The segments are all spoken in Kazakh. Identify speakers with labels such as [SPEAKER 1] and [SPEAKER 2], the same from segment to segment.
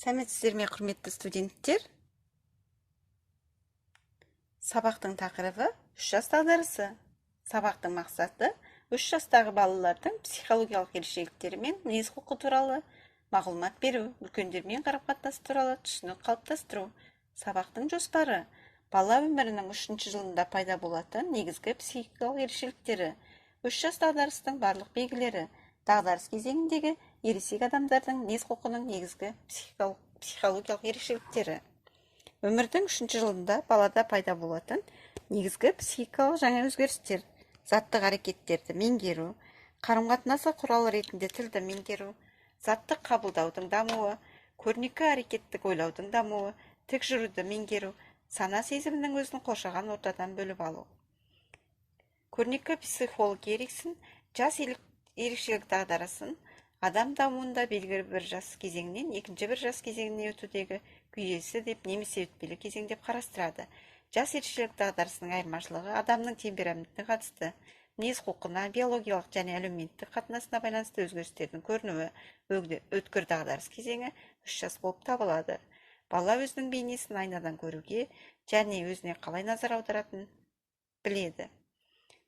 [SPEAKER 1] Сәлеметсіздер ме, құрметті студенттер? Сабақтың тақырыбы 3 жас дағдарысы. Сабақтың мақсаты 3 жастағы балалардың психологиялық ерекшеліктері мен мінез-құлқы туралы мағлұмат беру, үлкендермен қарым-қатынас туралы түсінік қалыптастыру. Сабақтың жоспары: бала өмірінің 3 жылында пайда болатын негізгі психикалық ерекшеліктері, 3 жас дағдарыстың барлық белгілері, дағдарыс кезеңіндегі ересек адамдардың мінез-құлқының негізгі психологиялық ерекшеліктері. Өмірдің 3 жылында балада пайда болатын негізгі психикалық жаңа өзгерістер: заттық әрекеттерді меңгеру, қарым-қатынасы құралы ретінде тілді меңгеру, заттық қабылдаудың дамуы, көрнекі әрекеттік ойлаудың дамуы, тік жүруді меңгеру, сана сезімінің өзін қоршаған ортадан бөліп алу. Көрнекі психолог Эриксон жас ерекшелік дағдарысын адам дамуында белгілі бір жас кезеңінен екінші бір жас кезеңіне өтудегі күйзелісі деп немесе өтпелі кезең деп қарастырады. Жас ерекшелік дағдарысының айырмашылығы адамның темпераментіне қатысты, мінез-құлқына, биологиялық және әлеуметтік қатынасына байланысты өзгерістердің көрінуі. Өткір дағдарыс кезеңі 3 жас болып табылады. Бала өзінің бейнесін айнадан көруге және өзіне қалай назар аударатынын біледі.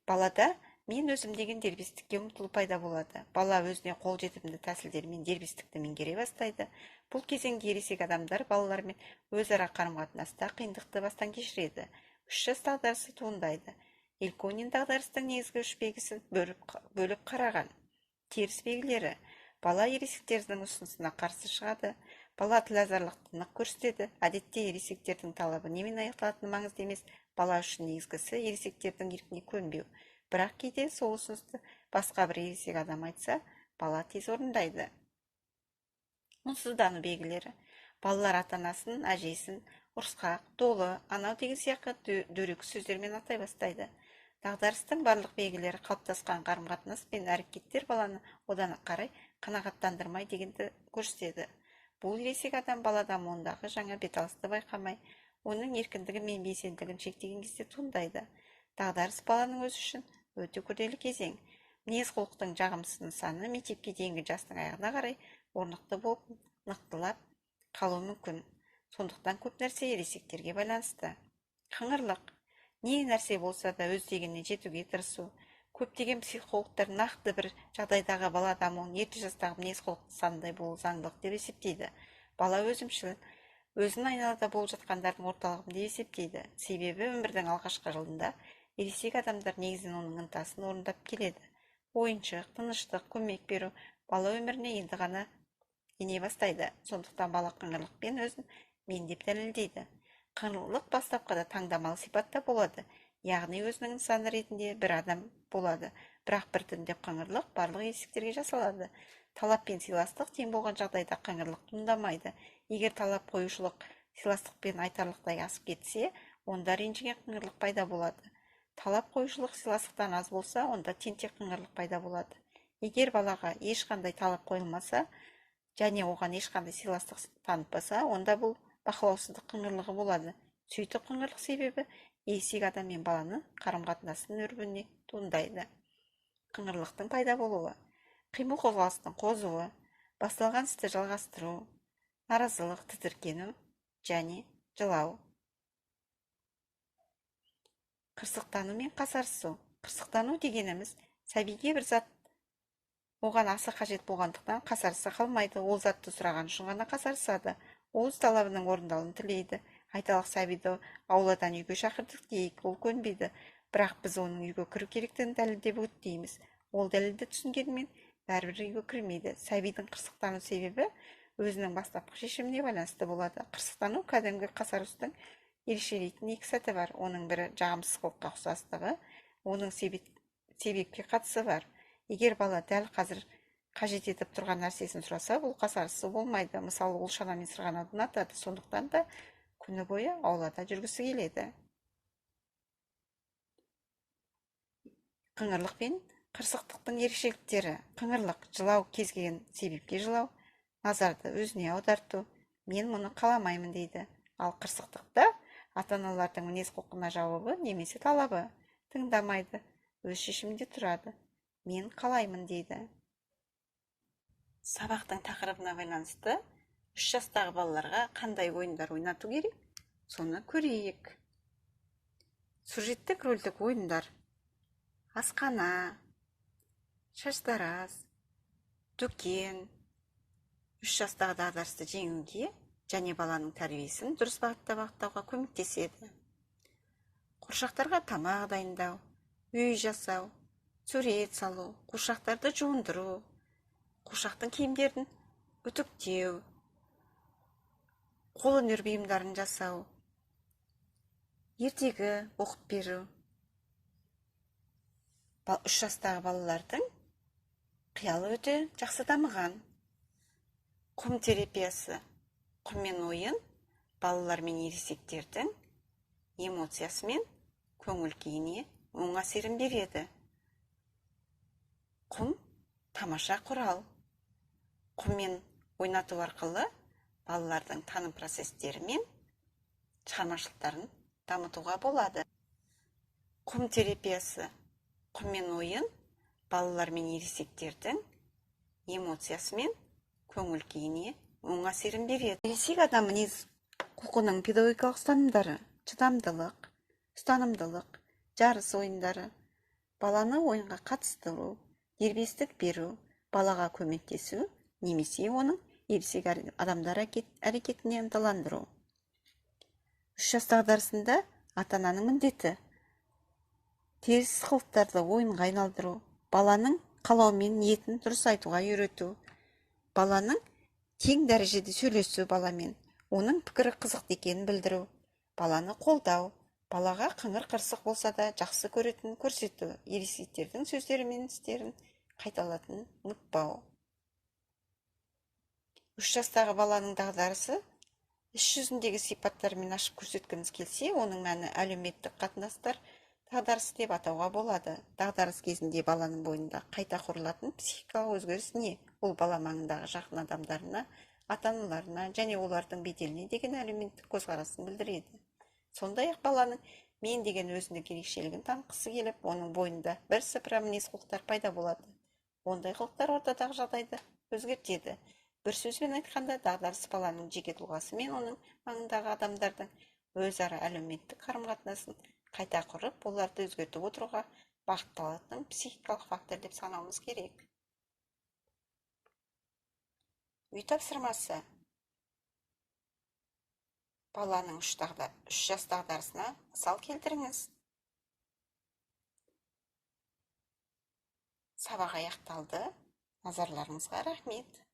[SPEAKER 1] Балада мен өзім деген дербестікке ұмтылу пайда болады. Бала өзіне қол жетімді тәсілдермен дербестікті меңгере бастайды. Бұл кезеңде ересек адамдар балалармен өзара қарым-қатынаста қиындықты бастан кешіреді. 3 жас дағдарысы туындайды. Эльконин дағдарыстың негізгі 3 белгісін бөліп қараған. Теріс белгілері: бала ересектердің ұсынысына қарсы шығады, бала тілазарлықты нық көрсетеді. Әдетте ересектердің талабы немен аяқталатыны маңызды емес, бала үшін негізгісі ересектердің еркіне көнбеу. Бірақ кейде сол ұсынысты басқа бір ересек адам айтса, бала тез орындайды. Ұнсыздану белгілері: балалар ата-анасын, әжесін ұрысқақ, долы, анау деген сияқты дөрекі сөздермен атай бастайды. Дағдарыстың барлық белгілері қалыптасқан қарым-қатынас пен әрекеттер баланы одан қарай қанағаттандырмай дегенді көрсетеді. Бұл ересек адам бала дамуындағы жаңа беталысты байқамай, оның еркіндігі мен белсенділігін шектеген кезде туындайды. Дағдарыс баланың өзі үшін өте күрделі кезең. Мінез-құлықтың жағымсыз нысаны мектепке дейінгі жастың аяғына қарай орнықты болып нықтылап қалуы мүмкін. Сондықтан көп нәрсе ересектерге байланысты. Қыңырлық: не нәрсе болса да өз дегеніне жетуге тырысу. Көптеген психологтар нақты бір жағдайдағы бала дамуын ерте жастағы мінез-құлық нысанындай болу заңдылық деп есептейді. Бала өзімшіл, өзін айналада болып жатқандардың орталығым деп есептейді. Себебі өмірдің алғашқы жылында ересек адамдар негізінен оның ынтасын орындап келеді. Ойыншық, тыныштық, көмек беру бала өміріне енді ғана ене бастайды. Сондықтан бала қыңырлықпен өзін мен деп дәлелдейді. Қыңырлық бастапқыда таңдамалы сипатта болады, яғни өзінің нысаны ретінде бір адам болады. Бірақ біртіндеп қыңырлық барлық ересектерге жасалады. Талап пен сыйластық тең болған жағдайда қыңырлық туындамайды. Егер талап қоюшылық сыйластықпен айтарлықтай асып кетсе, онда ренжіген қыңырлық пайда болады. Талап қоюшылық сыйластықтан аз болса, онда тентек қыңырлық пайда болады. Егер балаға ешқандай талап қойылмаса және оған ешқандай сыйластық танытпаса, онда бұл бақылаусыздық қыңырлығы болады. Сөйтіп қыңырлық себебі ересек адам мен баланы қарым-қатынасының өрбуіне туындайды. Қыңырлықтың пайда болуы: қимыл қозғалыстың қозуы, басталған істі жалғастыру, наразылық, тітіркену және жылау. Қырсықтану мен қасарысу. Қырсықтану дегеніміз сәбиге бір зат оған аса қажет болғандықтан қасарыса қалмайды. Ол затты сұраған үшін ғана қасарысады. Ол өз талабының орындалуын тілейді. Айталық, сәбиді ауладан үйге шақырдық дейік, ол көнбейді. Бірақ біз оның үйге кіру керектігін дәлелдеп үгіттейміз. Ол дәлелді түсінгенімен бәрібір үйге кірмейді. Сәбидің қырсықтану себебі өзінің бастапқы шешіміне байланысты болады. Қырсықтану кәдімгі қасарыстың ерекшелейтін екі сәті бар. Оның бірі жағымсыз қылыққа ұқсастығы, оның себепке қатысы бар. Егер бала дәл қазір қажет етіп тұрған нәрсесін сұраса, бұл қасарысы болмайды. Мысалы, ол шанамен сырғанауды ұнатады, сондықтан да күні бойы аулада жүргісі келеді. Қыңырлық пен қырсықтықтың ерекшеліктері: қыңырлық жылау, кез келген себепке жылау, назарды өзіне аударту, мен мұны қаламаймын дейді. Ал қырсықтықта ата-аналардың мінез-құлқына жауабы немесе талабы, тыңдамайды, өз шешімінде тұрады, мен қалаймын дейді. Сабақтың тақырыбына байланысты 3 жастағы балаларға қандай ойындар ойнату керек, соны көрейік. Сюжеттік рөлдік ойындар. Асхана, шаштараз, дүкен. 3 жастағы дағдарысты жеңуге және баланың тәрбиесін дұрыс бағытта бағыттауға көмектеседі. Қуыршақтарға тамақ дайындау, үй жасау, сурет салу, қуыршақтарды жуындыру, қуыршақтың киімдерін үтіктеу, қолөнер бұйымдарын жасау, ертегі оқып беру. 3 жастағы балалардың қиялы өте жақсы дамыған. Құм терапиясы. Құммен ойын балалар мен ересектердің эмоциясы мен көңіл күйіне оң әсерін береді. Құм тамаша құрал. Құммен ойнату арқылы балалардың таным процестері мен шығармашылықтарын дамытуға болады. Құм терапиясы. Құммен ойын балалар мен ересектердің эмоциясы мен көңіл күйіне оң әсерін береді. Ересек адам мінез құлқының педагогикалық ұстанымдары: шыдамдылық, ұстанымдылық, жарыс ойындары, баланы ойынға қатыстыру, дербестік беру, балаға көмектесу немесе оның ересек адамдар әрекетіне ынталандыру. 3 жас дағдарысында ата-ананың міндеті теріс қылықтарды ойынға айналдыру, баланың қалауымен ниетін дұрыс айтуға үйрету, баланың тең дәрежеде сөйлесу баламен, оның пікірі қызықты екенін білдіру, баланы қолдау, балаға қыңыр қырсық болса да жақсы көретінін көрсету, ересектердің сөздері мен істерін қайталатынын ұмытпау. 3 жастағы баланың дағдарысы іс жүзіндегі сипаттарымен ашып көрсеткіміз келсе, оның мәні әлеуметтік қатынастар дағдарысы деп атауға болады. Дағдарыс кезінде баланың бойында қайта құрылатын психикалық өзгеріс не? Ол бала маңындағы жақын адамдарына, ата-аналарына және олардың беделіне деген әлеуметтік көзқарасын білдіреді. Сондай-ақ баланың мен деген өзіндік ерекшелігін танытқысы келіп, оның бойында бірсыпыра мінез-құлықтар пайда болады. Ондай қылықтар ортадағы жағдайды өзгертеді. Бір сөзбен айтқанда, дағдарыс баланың жеке тұлғасы мен оның маңындағы адамдардың өзара әлеуметтік қарым-қатынасын қайта құрып, оларды өзгертіп отыруға бағытталатын психикалық фактор деп санауымыз керек. Үй тапсырмасы. Баланың 3 жас дағдарысына мысал келтіріңіз. Сабақ аяқталды. Назарларыңызға рахмет.